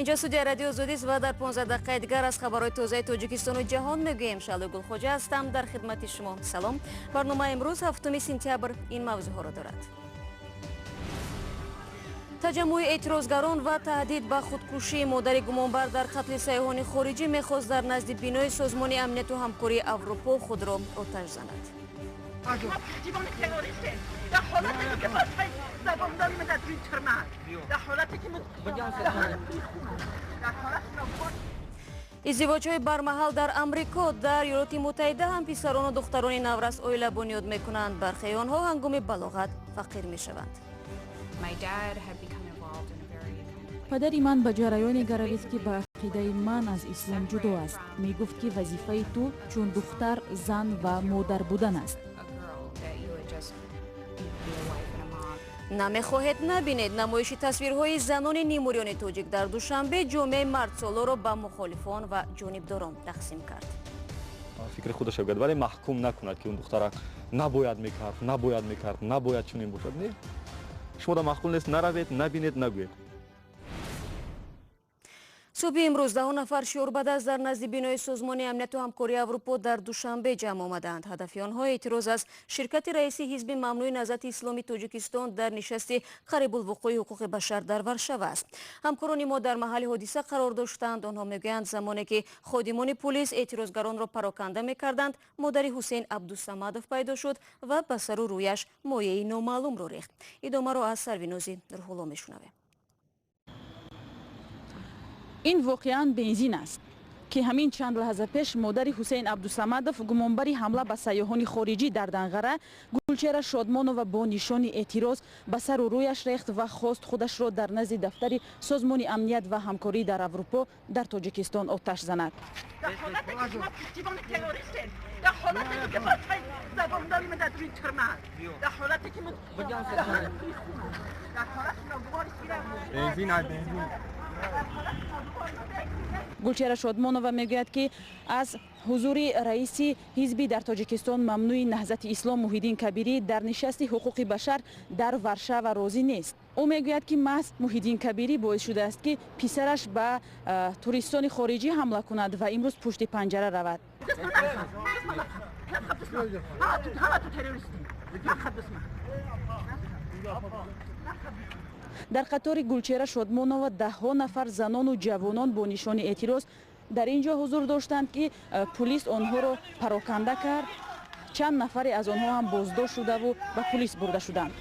Инҷо студияи Радиои Озодист ва дар 15 дақиқаи дигар аз хабарҳои тозаи Тоҷикистону ҷаҳон мегӯем. Шаҳлои Гулхоҷа ҳастам, дар хидмати шумо. Салом. Барномаи имрӯз, 7 сентябр, ин мавзӯъҳоро дорад. Таҷаммуи эътирозгарон ва таҳдид ба худкушии модари гумонбар дар қатли сайёҳони хориҷӣ мехост дар назди бинои Созмони амнияту ҳамкории Аврупо худро оташ занад. ما پشتیبان تروریسته در حالتی که زبان داریم در روی ترمه در حالتی که در حالت Издивоҷҳои бармаҳал дар Амрико. Дар Иёлоти Муттаҳида ҳам писарону духтарони наврас оила бунёд мекунанд. Бархеи онҳо ҳангоми балоғат фақир мешаванд. Падари ман ба ҷараёне гаравид, ки ба ақидаи ман аз ислом ҷудо аст. Мегуфт, ки вазифаи ту чун духтар, зан ва модар будан аст. Намехоҳед, набинед. Намоиши тасвирҳои занони нимурёни тоҷик дар Душанбе ҷомеаи мардсолоро ба мухолифон ва ҷонибдорон тақсим кард. Фикри худаш гӯяд, вале маҳкум накунад, ки он духтара набояд мекард, набояд мекард, набояд чунин бошад. Не, шумо да маъқул нест, наравед, набинед, нагӯед. Субҳи имрӯз даҳо нафар шиёрбадаст дар назди бинои Созмони амнияту ҳамкории Аврупо дар Душанбе ҷамъ омаданд. Ҳадафи онҳо эътироз аз ширкати раиси ҳизби мамнӯи Наҳзати Исломии Тоҷикистон дар нишасти қарибулвуқӯи ҳуқуқи башар дар Варшава аст. Ҳамкорони мо дар маҳалли ҳодиса қарор доштанд. Онҳо мегӯянд, замоне ки ходимони пулис эътирозгаронро пароканда мекарданд, модари Ҳусейн Абдусамадов пайдо шуд ва ба сару рӯяш моеи номаълумро рехт. Идомаро аз Сарвинози Рӯҳулло мешунавем. Ин воқеан бензин аст, ки ҳамин чанд лаҳза пеш модари Ҳусейн Абдусамадов, гумонбари ҳамла ба сайёҳони хориҷӣ дар Данғара, Гулчера Шодмонова, бо нишони эътироз ба сару рӯяш рехт ва хост худашро дар назди дафтари Созмони амният ва ҳамкорӣ дар Аврупо дар Тоҷикистон оташ занад. در حالتی که ما پشتیبان تروریسته در حالتی که زبان داریم در روی ترمه در حالتی که در حالت در حالت бензин, бензин. Гулчера Шодмонова мегӯяд, ки аз ҳузури раиси ҳизби дар Тоҷикистон мамнӯи Наҳзати Ислом Муҳиддин Кабирӣ дар нишасти ҳуқуқи башар дар Варшава розӣ нест. Ӯ мегӯяд, ки маҳз Муҳиддин Кабирӣ боис шудааст, ки писараш ба туристони хориҷӣ ҳамла кунад ва имрӯз пушти панҷара равад. Дар қатори Гулчера Шодмонова даҳҳо нафар занону ҷавонон бо нишони эътироз дар ин ҷо ҳузур доштанд, ки пулис онҳоро пароканда кард. Чанд нафаре аз онҳо ҳам боздошт шудаву ба пулис бурда шуданд.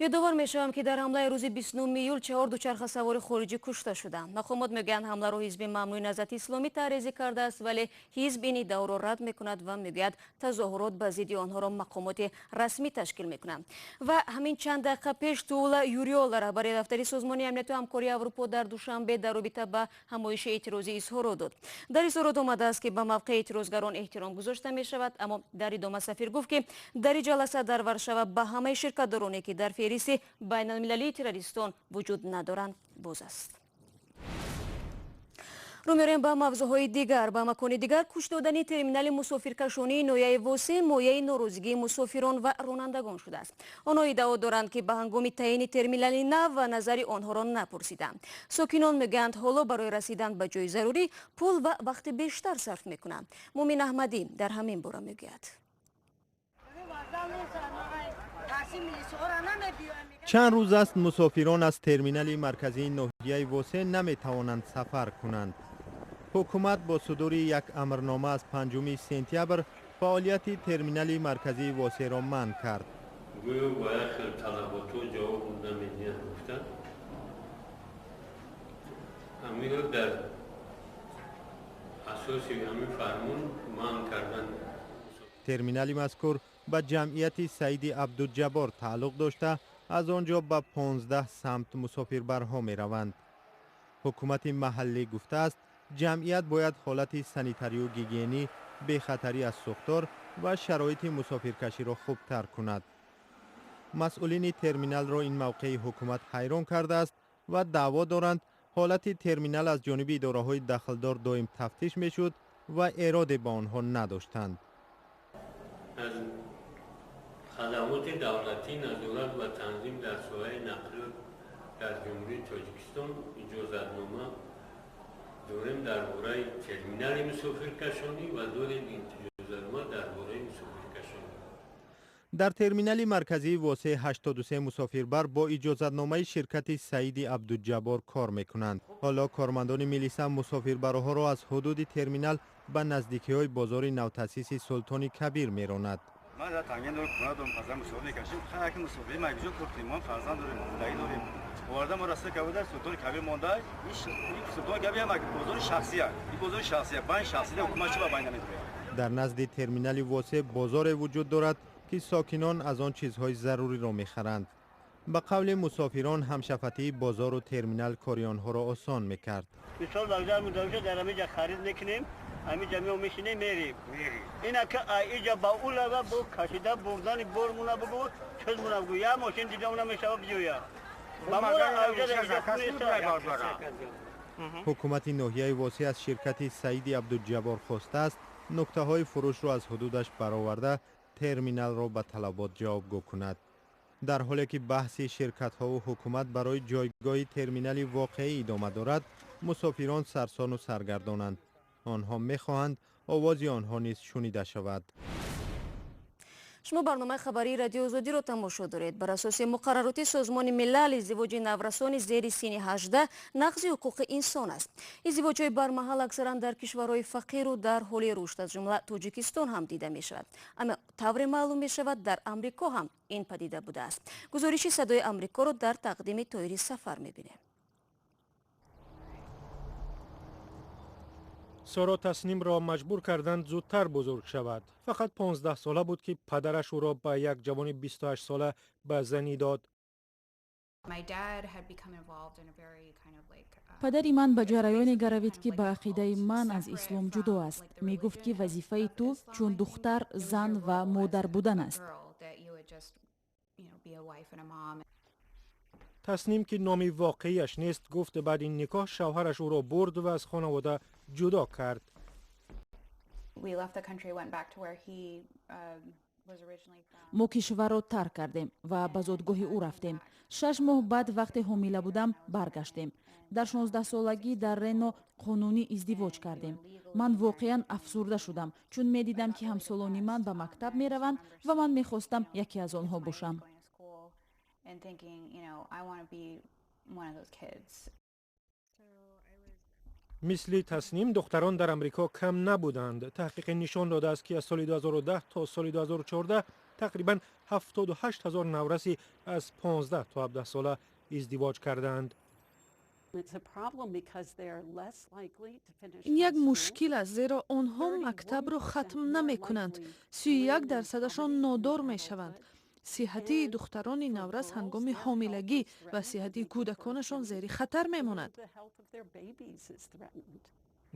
Ёдовар мешавам, ки дар ҳамлаи рӯзи 29 июл чаҳор дучархасавори хориҷӣ кушта шуданд. Мақомот мегӯянд, ҳамларо ҳизби мамнӯи Наҳзати Исломӣ тарҳрезӣ кардааст, вале ҳизб ин иддаоро рад мекунад ва мегӯяд, тазоҳурот ба зидди онҳоро мақомоти расмӣ ташкил мекунанд. Ва ҳамин чанд дақиқа пеш Туола Юриола, раҳбари дафтари Созмони амнияту ҳамкории Аврупо дар Душанбе, дар робита ба ҳамоиши эътирозӣ изҳорот дод. Дар изҳорот омадааст, ки ба мавқеи эътирозгарон эҳтиром гузошта мешавад, аммо дар идома сафир гуфт, ки дари ҷаласа дар Варшава ба ҳамаи ширкатдороне, ки дар феҳристи байналмилалии террористон вуҷуд надоранд, боз аст. Рӯ меорем ба мавзӯъҳои дигар. Ба макони дигар кӯч додани терминали мусофиркашонии ноҳияи Восе мояи норозигии мусофирон ва ронандагон шудааст. Онҳо иддао доранд, ки ба ҳангоми таъини терминали нав ва назари онҳоро напурсиданд. Сокинон мегӯянд, ҳоло барои расидан ба ҷои зарурӣ пул ва вақти бештар сарф мекунанд. Мумин Аҳмадӣ дар ҳамин бора мегӯяд. Чанд рӯз аст, мусофирон аз терминали марказии ноҳияи Восе наметавонанд сафар кунанд. Ҳукумат бо судури як амрнома аз 5 сентябр фаъолияти терминали марказии Восеро манъ кард. Гӯё ба як хел талаботҳо ҷавоб намедиҳанд гуфтанд, ҳаминро дар асоси ҳамин фармон манъ карданд. Терминали мазкур ба ҷамъияти Саиди Абдуҷаббор тааллуқ дошта, аз он ҷо ба 15 самт мусофирбарҳо мераванд. Ҳукумати маҳаллӣ гуфтааст, ҷамъият бояд ҳолати санитарию гигиенӣ, бехатарӣ аз сӯхтор ва шароити мусофиркаширо хубтар кунад. Масъулини терминалро ин мавқеи ҳукумат ҳайрон кардааст ва даъво доранд, ҳолати терминал аз ҷониби идораҳои дахлдор доим тафтиш мешуд ва эроде ба онҳо надоштанд. Хадамоти давлатии назорат ва танзим дар соҳаи нақлиёт дар Ҷумҳурии Тоҷикистон иҷозатнома дорем дар бораи терминали мусофиркашонӣ ва дорем иҷозатнома дар бораи мусофиркашонӣ. Дар терминали марказии Восеъ 83 мусофирбар бо иҷозатномаи ширкати Саиди Абдуҷаббор кор мекунанд. Ҳоло кормандони милиса мусофирбарҳоро аз ҳудуди терминал ба наздикиҳои бозори навтаъсиси Султони Кабир меронад. Ман дар танген дорам, хона дорам, фарзанд мусофир мекашим. Ҳар ки мусофири ма куҷо кор кунем? Мо фарзанд дорем, зиндагӣ дорем. Оварда мо раста кабуда Султони Кабир монда. Ин Султони Кабир ҳам бозори шахсия. Ин бозори шахсия, байн шахсия, ҳукумат чӣ ба байн намедорад? Дар назди терминали Восеъ бозоре вуҷуд дорад, ки сокинон аз он чизҳои заруриро мехаранд. Ба қавли мусофирон, ҳамшафатии бозору терминал кори онҳоро осон мекард. Мисол, вокзал мудавиша, дар ҳамиҷа харид мекунем, ҳамиҷа мео мешинем, мерем. Инака иҷа ба улава бо кашида бурдани бормуна бугу, чизмуна бугу, як мошин дидамуна мешава биёя. Ба мора авҷа иҷа Ҳукумати ноҳияи Восеъ аз ширкати Саиди Абдуҷаббор хостааст, нуқтаҳои фурӯшро аз ҳудудаш бароварда, терминалро ба талабот ҷавобгӯ кунад. Дар ҳоле ки баҳси ширкатҳову ҳукумат барои ҷойгоҳи терминали воқеӣ идома дорад, мусофирон сарсону саргардонанд. Онҳо мехоҳанд овози онҳо низ шунида шавад. Шумо барномаи хабарии Радиои Озодиро тамошо доред. Бар асоси муқаррароти Созмони Милал, издивоҷи наврасони зери синни 18 нақзи ҳуқуқи инсон аст. Издивоҷҳои бармаҳал аксаран дар кишварҳои фақиру дар ҳоли рушд, аз ҷумла Тоҷикистон ҳам дида мешавад. Аммо тавре маълум мешавад, дар Амрико ҳам ин падида будааст. Гузориши Садои Амрикоро дар тақдими Тоири Сафар мебинем. Соро Таснимро маҷбур карданд зудтар бузург шавад. Фақат 15 сола буд, ки падараш ӯро ба як ҷавони 28 сола ба занӣ дод. Падари ман ба ҷараёне гаравид, ки ба ақидаи ман аз ислом ҷудо аст. Мегуфт, ки вазифаи ту чун духтар, зан ва модар будан аст. Тасним, ки номи воқеияш нест, гуфт баъди никоҳ шавҳараш ӯро бурд ва аз хонавода ҷудо кард. Мо кишварро тарк кардем ва ба зодгоҳи ӯ рафтем. 6 моҳ баъд, вақте ҳомила будам, баргаштем. Дар 16-солагӣ дар Рено қонунӣ издивоҷ кардем. Ман воқеан афсурда шудам, чун медидам, ки ҳамсолони ман ба мактаб мераванд ва ман мехостам яке аз онҳо бошам. And thinking, I want to be one of those kids. Мисли Тасним духтарон дар Амрико кам набуданд. Таҳқиқе нишон додааст, ки аз соли 2010 то соли 2014 тақрибан 78 ҳазор навраси аз 15 то 17 сола издивоҷ кардаанд. Ин як мушкил аст, зеро онҳо мактабро хатм намекунанд. 31 дарсадашон нодор мешаванд. Сиҳатии духтарони наврас ҳангоми ҳомилагӣ ва сиҳатии кӯдаконашон зери хатар мемонад.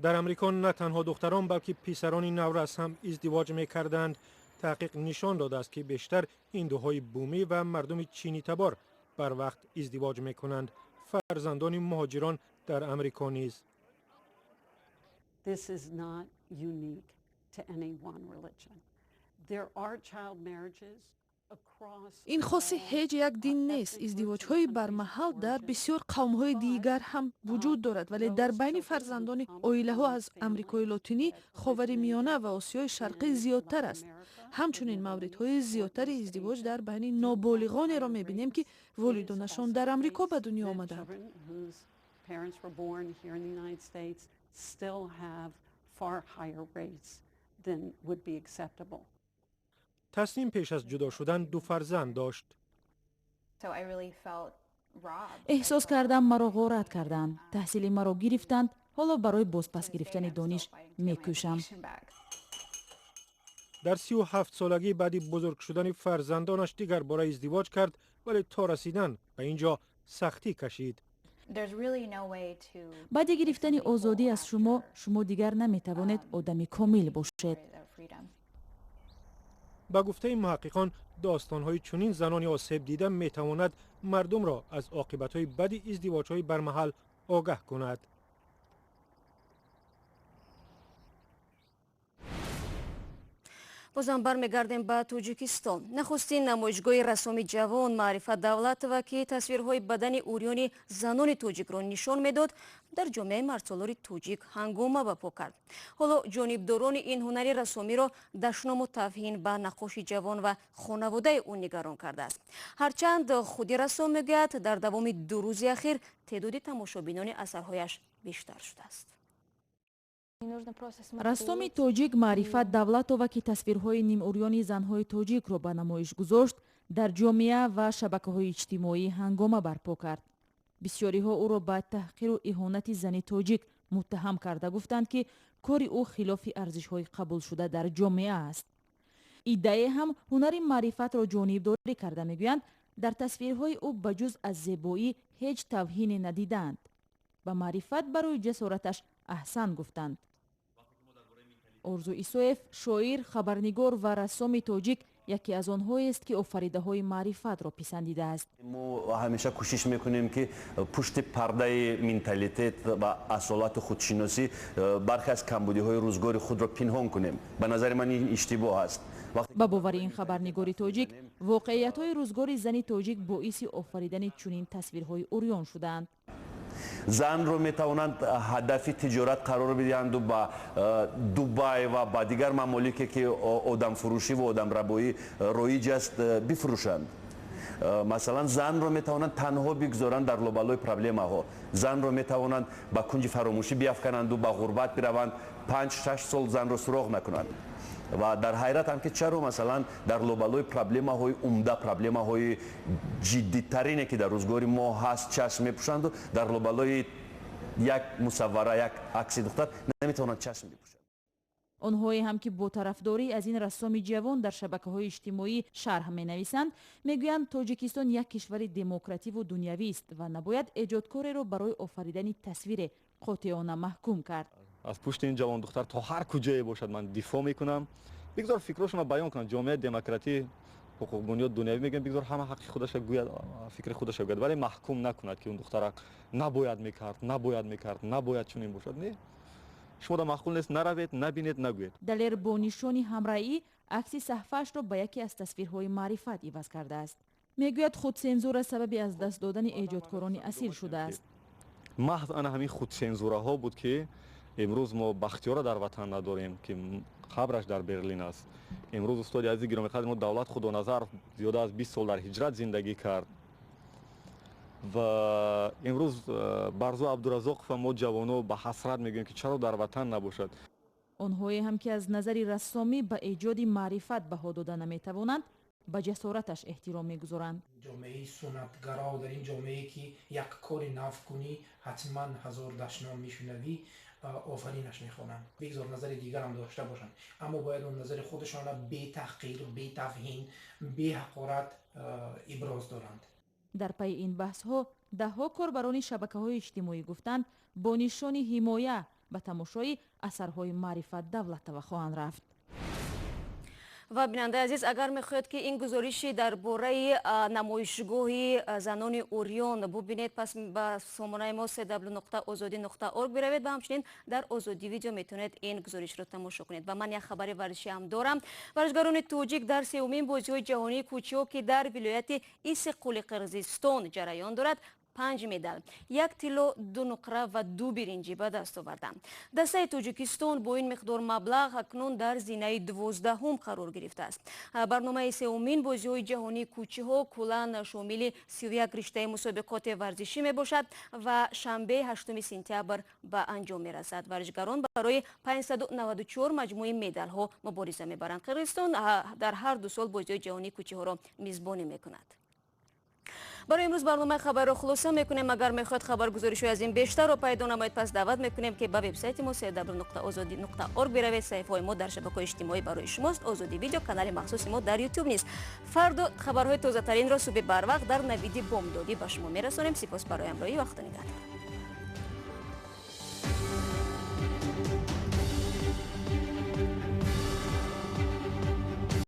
Дар Амрико на танҳо духтарон, балки писарони наврас ҳам издивоҷ мекарданд. Таҳқиқ нишон додааст, ки бештар ҳиндуҳои бумӣ ва мардуми чинитабор барвақт издивоҷ мекунанд. Фарзандони муҳоҷирон дар Амрико низ. This is not unique to any one religion. There are child marriages. Ин хоси ҳеҷ як дин нест. Издивоҷҳои бармаҳал дар бисёр қавмҳои дигар ҳам вуҷуд дорад, вале дар байни фарзандони оилаҳо аз Амрикои Лотинӣ, Ховари Миёна ва Осиёи Шарқӣ зиёдтар аст. Ҳамчунин мавридҳои зиёдтари издивоҷ дар байни ноболиғонеро мебинем, ки волидонашон дар Амрико ба дунё омаданд. Parents were born here in the United States still have far higher rates than would be acceptable. Тасним пеш аз ҷудо шудан ду фарзанд дошт. Эҳсос кардам, маро ғорат карданд, таҳсили маро гирифтанд. Ҳоло барои бозпас гирифтани дониш мекӯшам. Дар 37-солагӣ баъди бузург шудани фарзандонаш дигар бора издивоҷ кард, вале то расидан ба ин ҷо сахтӣ кашид. Баъди гирифтани озодӣ аз шумо, шумо дигар наметавонед одами комил бошед. Ба гуфтаи муҳаққиқон, достонҳои чунин занони осебдида метавонад мардумро аз оқибатҳои бади издивоҷҳои бармаҳал огаҳ кунад. Бозам бармегардем ба Тоҷикистон. Нахустин намоишгоҳи рассоми ҷавон Маърифат Давлатова, ки тасвирҳои бадани урёни занони тоҷикро нишон медод, дар ҷомеаи мардсолори тоҷик ҳангома ба по кард. Ҳоло ҷонибдорони ин ҳунари рассомиро дашному тавҳин ба наққоши ҷавон ва хонаводаи ӯ нигарон кардааст. Ҳарчанд худи рассом мегӯяд, дар давоми 2 рӯзи ахир теъдоди тамошобинони асарҳояш бештар шудааст. Рассоми тоҷик Маърифат Давлатова, ки тасвирҳои нимурёни занҳои тоҷикро ба намоиш гузошт, дар ҷомеа ва шабакаҳои иҷтимоӣ ҳангома барпо кард. Бисёриҳо ӯро ба таҳқиру иҳонати зани тоҷик муттаҳам карда гуфтанд, ки кори ӯ хилофи арзишҳои қабулшуда дар ҷомеа аст. Иддае ҳам ҳунари Маърифатро ҷонибдорӣ карда мегӯянд, дар тасвирҳои ӯ ба ҷуз аз зебоӣ ҳеҷ тавҳине надидаанд. Ба Маърифат барои ҷасораташ аҳсан гуфтанд. Орзу Исоев, шоир, хабарнигор ва рассоми тоҷик, яке аз онҳоест, ки офаридаҳои Маърифатро писандидааст. Мо ҳамеша кӯшиш мекунем, ки пушти пардаи менталитет ва асолату худшиносӣ бархе аз камбудиҳои рӯзгори худро пинҳон кунем. Ба назари ман, ин иштибоҳ аст. Ба бовари ин хабарнигори тоҷик, воқеиятҳои рӯзгори зани тоҷик боиси офаридани чунин тасвирҳои урён шудаанд. Занро метавонанд ҳадафи тиҷорат қарор бидиҳанду ба Дубай ва ба дигар мамолике, ки одамфурӯшӣ ва одамрабоӣ роиҷ аст, бифурӯшанд. Масалан, занро метавонанд танҳо бигузоранд дар лобалои проблемаҳо, занро метавонанд ба кунҷи фаромӯшӣ биафкананду ба ғурбат бираванд, 5-6 сол занро суроғ накунанд. Ва дар ҳайратам, ки чаро, масалан, дар лобалои проблемаҳои умда, проблемаҳои ҷиддитарине, ки дар рӯзгори мо ҳаст, чашм мепӯшанду дар лобалои як мусаввара, як акси духтар наметавонанд чашм бипӯшанд. Онҳое ҳам, ки бо тарафдорӣ аз ин рассоми ҷавон дар шабакаҳои иҷтимоӣ шарҳ менависанд, мегӯянд, Тоҷикистон як кишвари демокративу дунявист ва набояд эҷодкореро барои офаридани тасвире қотеона маҳкум кард. Аз пушти ин ҷавондухтар то ҳар куҷое бошад, ман дифоъ мекунам. Бигзор фикрошонро баён кунанд. Ҷомеаи демократӣ, ҳуқуқбунёд, дунявӣ мегӯям, бигзор ҳама ҳаққи худаша гӯяд, фикри худаша гӯяд, вале маҳкум накунад, ки он духтарак набояд мекард, набояд мекард, набояд чунин бошад. Не, шумо да маъқул нест, наравед, набинед, нагӯед. Далер бо нишони ҳамраҳӣ акси саҳфаашро ба яке аз тасвирҳои Маърифат иваз кардааст. Мегӯяд, худсензура сабаби аз даст додани эҷодкорони асил шудааст. Маҳз ана ҳамин худсензураҳо буд, ки имрӯз мо Бахтиёра дар ватан надорем, ки қабраш дар Берлин аст. Имрӯз устоди азизи гиромиқадри мо Давлат Худоназар зиёда аз 20 сол дар ҳиҷрат зиндагӣ кард. Ва имрӯз Барзу Абдуразоқова мо ҷавоно ба ҳасрат мегӯем, ки чаро дар ватан набошад. Онҳое ҳам, ки аз назари рассомӣ ба эҷоди Маърифат баҳо дода наметавонанд, ба ҷасораташ эҳтиром мегузоранд. Ҷомеаи суннатгаро, дар ин ҷомеае, ки як кори нав кунӣ, ҳатман ҳазор дашном мешунавӣ, офаринаш мехонанд. Бигзор назари дигарам дошта бошанд, аммо бояд он назари худашонро бетаҳқир, бетавҳин, беҳақорат иброз доранд. Дар пайи ин баҳсҳо даҳҳо корбарони шабакаҳои иҷтимоӣ гуфтанд, бо нишони ҳимоя ба тамошои асарҳои Маърифат Давлатова хоҳанд рафт. Ва бинандаи азиз, агар мехоҳед, ки ин гузориши дар бораи намоишгоҳи занони урён бубинед, пас ба сомонаи мо cw.ozodi.org биравед ва ҳамчунин дар Озодӣ Видео метавонед ин гузоришро тамошо кунед. Ва ман як хабари варзишӣ ҳам дорам. Варзишгарони тоҷик дар сеюмин бозиҳои ҷаҳонии кӯчиҳо, ки дар вилояти Иссиқкули Қирғизистон ҷараён дорад, панҷ медал: як тилло, ду нуқра ва ду биринҷӣ ба даст оварданд. Дастаи Тоҷикистон бо ин миқдор маблағ акнун дар зинаи 12-ҳум қарор гирифтааст. Барномаи сеюмин бозиҳои ҷаҳонии кӯчиҳо куллан шомили 31 риштаи мусобиқоти варзишӣ мебошад ва шанбе, 8 сентябр ба анҷом мерасад. Варзишгарон барои 594 маҷмӯи медалҳо мубориза мебаранд. Қирғизистон дар ҳар 2 сол бозиҳои ҷаҳонии кӯчиҳоро мизбонӣ мекунад. Барои имрӯз барномаи хабарро хулоса мекунем. Агар мехоҳед хабаргузоришҳои аз ин бештарро пайдо намоед, пас даъват мекунем, ки ба вебсайти мо cw.ozodi.org биравед. Саҳифаҳои мо дар шабакаҳои иҷтимоӣ барои шумост. Озодӣ Видео, канали махсуси мо дар Ютуб низ. Фардо хабарҳои тозатаринро субҳи барвақт дар Навиди Бомдодӣ ба шумо мерасонем. Сипос барои ҳамроҳӣ ва Худо нигаҳдор.